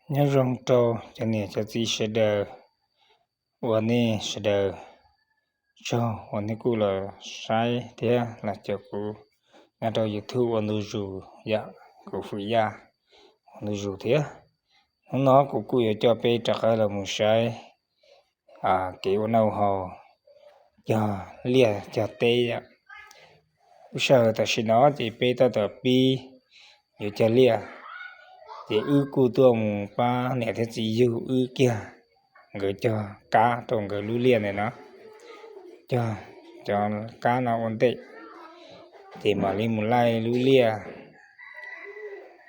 Nyob zoo rau cov niam cov txiv sawv daws, ua nej sawv daws tsaug uas nej kuj los saib thiab los caum kuv nyob rau YouTube ua ntu zus yom, kuv Fwm Yaj ua ntu zus thiab. Hnub no kuv kuj yuav coj peb rov qab los mus saib kev ua noj haus cog liaj cog teb yom. Lub sij hawm tam sim no ces peb tab tom pib yuav cog liaj, ces wb kuj tuaj mus pab niam thiab txiv yug wb kiag nkawd cog kab rau nkawd lub liaj ntawm no. Cog cov kab no ua ntej, ces mam li mus laij lub liaj.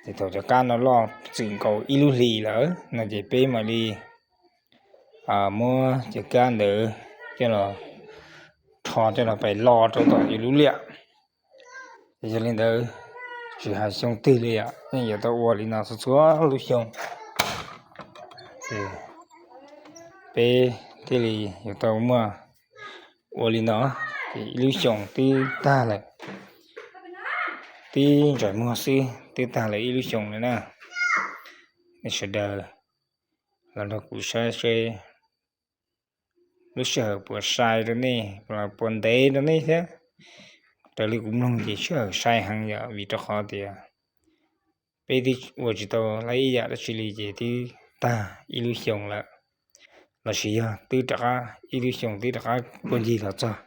Ces thaum cov kab no loj txwm nkaus ib lub hlis lawm no ces peb mam li muab cov kab ntawd coj los rho coj los pais lo rau tom yus lub liaj. Ces yog li ntawd, tsis hais xyoo twg li yom, yeej yuav tau ua li no txhua txhua lub xyoo. Ces peb thiaj li yuav tau muaj ua li no, ces ib lub xyoos twb tag lawm, tib ntsais muag xwb twb tag lawm ib lub xyoos lawm na. Nej sawv daws los nrog kuv saib seb lub sij hawm puas sai rau nej los puas ntev rau nej thiab. Raws li kuv mloog ces sij hawm sai heev yom, vim rau qhov tias peb twb ua tsis tau laib ib yam dab tsi li ces twb tag ib lub xyoos lawm, lossis yog twb rov qab ib lub xyoos twb rov qab puag ncig los txog.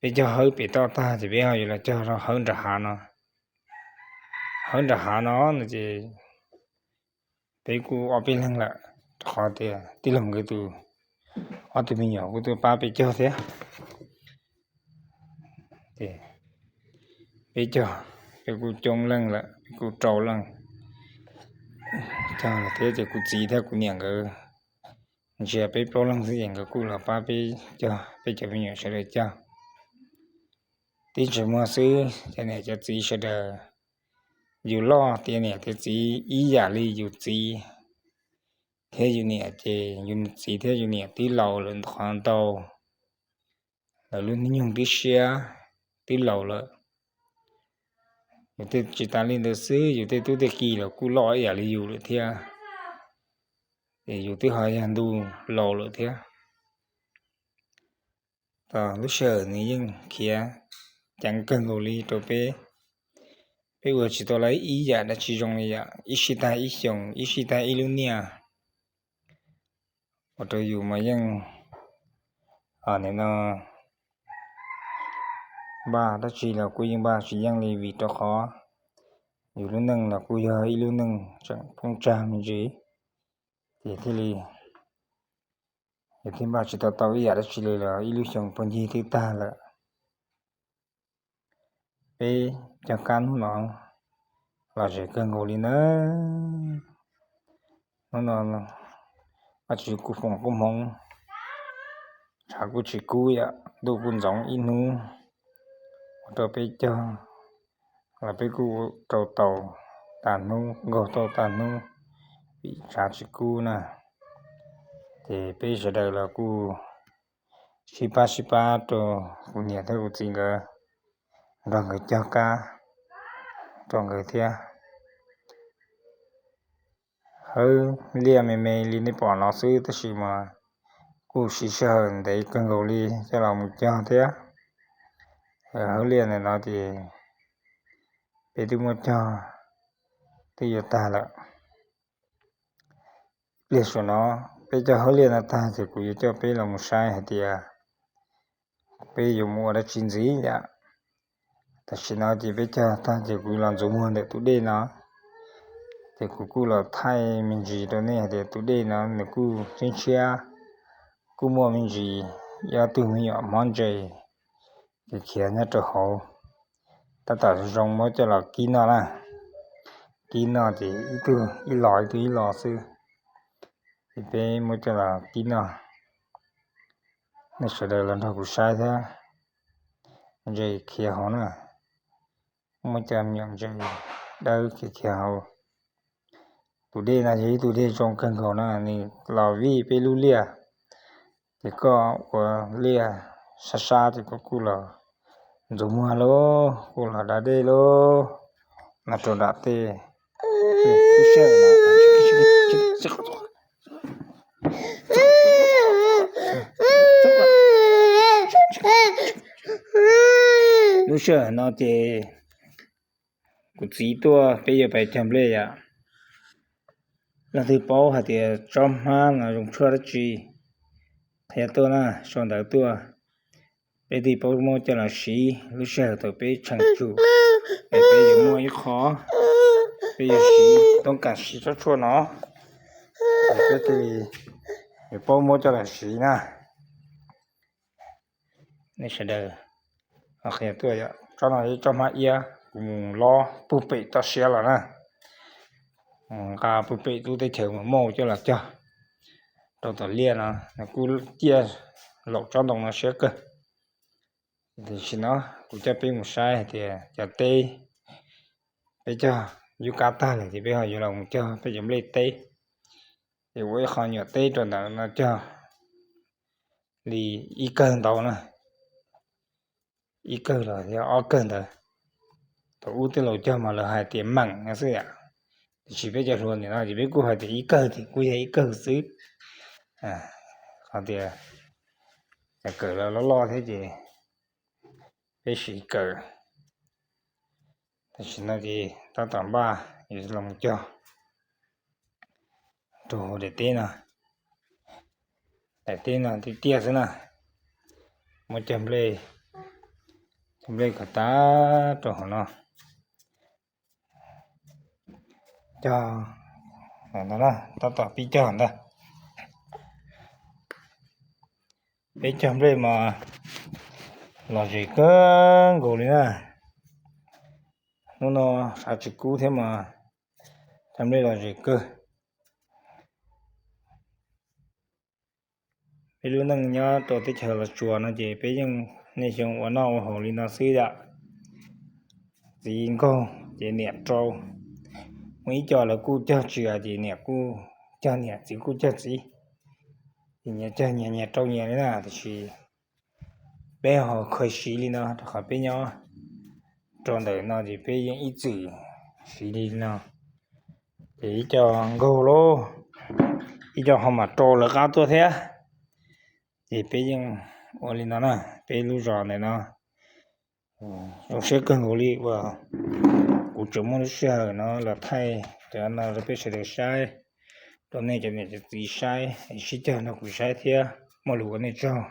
Peb cog hawb pem toj tag ces peb ho yuav los cog rau hawb nram hav no. Hawb nram hav no no ces peb kuj ob peb leeg lawm, rau qhov tias tij laug nkawd tus ob tug me nyuam kuj tuaj pab peb cog thiab. Peb cog, peb kuj coob leej lawm, peb kuj rau leej cog lawm thiab ces kuv txiv thiab kuv niam nkawd ntsia peb plaub leeg xwb ces nkawd kuj los pab peb cog, peb cov me nyuam sawv daws cog. Tib ntsais muag xwb cov niam cov txiv sawv daws, yus loj tiav niam tiav txiv ib yam li yus txiv thiab yus niam ces yus txiv thiab yus niam twb laus lawm qhov ntau, lawv lub hnub nyoog twb siab, twb laus lawm. Yus tej tsis tas li ntawd xwb, yus tej tub tej ki los kuj loj ib yam li yus lawm thiab, es yus twb ho yog ntu laus lawm thiab. Lub sij hawm nws yeej khiav ceev kawg nkaus li rau peb. Peb ua tsis tau laib ib yam dab tsi zoo li yom, ib sij tag ib xyoos, ib sij tag ib lub niaj. Ua rau yus mas yeej nim no npaj dab tsi los kuj yeej npaj tsis yeej li vim rau qhov yus lub neej los kuj yog ib lub neej tseem poob tsag me ntsis, ces thiaj li yus thiaj npaj tsis tau tau ib yam dab tsi li los ib lub xyoos puag ncig twb tag lawm. Peb cog kab hnub no los zem kawg nkaus li na. Hnub no Vajtswv kuj foom koob hmoov, tshav kuj tsis kub yom, ntuj kuj ntxoov ib hnub, ua rau peb cog los peb kuj rau tau tas hnub, nkaug tau tas hnub, vim tshav tsis kub na. Ces peb sawv daws los kuj sib pab sib pab rau kuv niam thiab kuv txiv nkawd, nrog nkawd cog kab rau nkawd thiab. Hawb liaj me me li nej pom no xwb tab sis mas kuj siv sij hawm ntev kawg nkaus li coj los mus cog thiab. Hawb liaj ntawm no ces peb twb muab cog twb yuav tag lawm. Pliag saum no peb cog hawb liaj no tag ces kuv yuav coj peb los mus saib hais tias peb yuav mus ua dab tsi ntxiv yom. Tam sim no ces peb cog tag ces kuv los ntxuav muag ntawm tus dej no, ces kuv kuj los thaij me ntsis rau nej hais tias tus dej no nws kuj tshiab tshiab, kuj muaj me ntsis ob tug me nyuam hmob ntses khiav khiav nyob rau hauv. Tab tom zoo muab coj los kib noj na, kib noj ces ib tug ib los ib tug ib los xwb, ces peb muab coj los kib noj. Nej sawv daws los nrog kuv saib thiab. Ntses khiav hauv na, muab cov me nyuam ntses dawb khiav khiav hauv. Tus dej no yog ib tug dej zoo kawg nkaus na, nws los vij peb lub liaj, ces koj ua liaj sab sab ces koj kuj los ntxuav muag lauj, kuj los da dej lauj, no rau nram tej, lub sij hawm no Sij hawm no ces kuv txiv tuaj peb yuav pais cog nplej yom. Leej twg paub hais tias tsob hmab no zoo tshuaj dab tsi, qhia tuaj na, sau ntawv tuaj. Peb thiaj paub muab coj los siv lub sij hawm thaum peb tsheej tsum, es peb yuav muaj ib qho peb yuav siv, toob kas siv tsob tshuaj no, es peb thiaj yuav paub muab coj los siv na. Nej sawv daws qhia tuaj yom, tsob no yog tsob hmab iab kuv mus lob puag pem toj siab los na. Nqa puag pem lub teb chaws Mos Mauj coj los cog rau tom liaj no, nws kuj ciaj laum tsob ntoo no siab kawg. Tam sim no kuv coj peb mus saib hais tias cov teb peb cog yub kab tag lawm ces peb ho yuav los mus cog peb cov nplej teb. Ces ua ib qho nyuam teb rau ntawm no cog li ib kawg ntau na, ib kawg los yog ob kawg ntawd. Thaum ub tej laus cog mas lawv hais tias meem no xwb yom, tiam sis peb cov hluas nim no ces peb kuj hais tias ib kawg ces kuj yog ib kawg xwb. Qhov tias cov kawm loj loj thiab ces peb siv kawm. Tam sim no ces tab tom npaj yuav los cog rau hauv daim teb no. Daim teb no tiaj tiaj xwb na, muab cog nplej, cog nplej kom tag rau hauv no. Cog ntawd, tab tom pib cog ntawd. Peb cog nplej mas lom zem kawg nkaus li na. Hnub no sab tsis kub thiab mas cog nplej lom zem kawg. Peb lub neej nyob rau teb chaws Los Tsuas no ces peb yeej niaj xyoo ua noj ua haus li no xwb yom. Txiv nkaug ces niam rau, muaj ib co lawv kuj cog tsis hais ces niam kuj cog niam, txiv kuj cog txiv, ces nyias cog nyias, nyias rau nyias li na. Tiam sis peb ho khaws siv li no rau qhov peb nyob rau ntawm no ces peb yeej ib txwm siv li no. Ces ib co nkaug lauj, ib co ho mam rau lawv qab tuaj thiab. Ces peb yeej ua li no na, peb lub zos ntawm no zoo siab kawg nkaus li uas kuv tseem muaj lub sij hawm no los thaij cov no rau peb sawv daws saib, rau nej cov niam cov txiv saib, sib cog nrog kuv saib thiab. Muaj lus ua nej tsaug.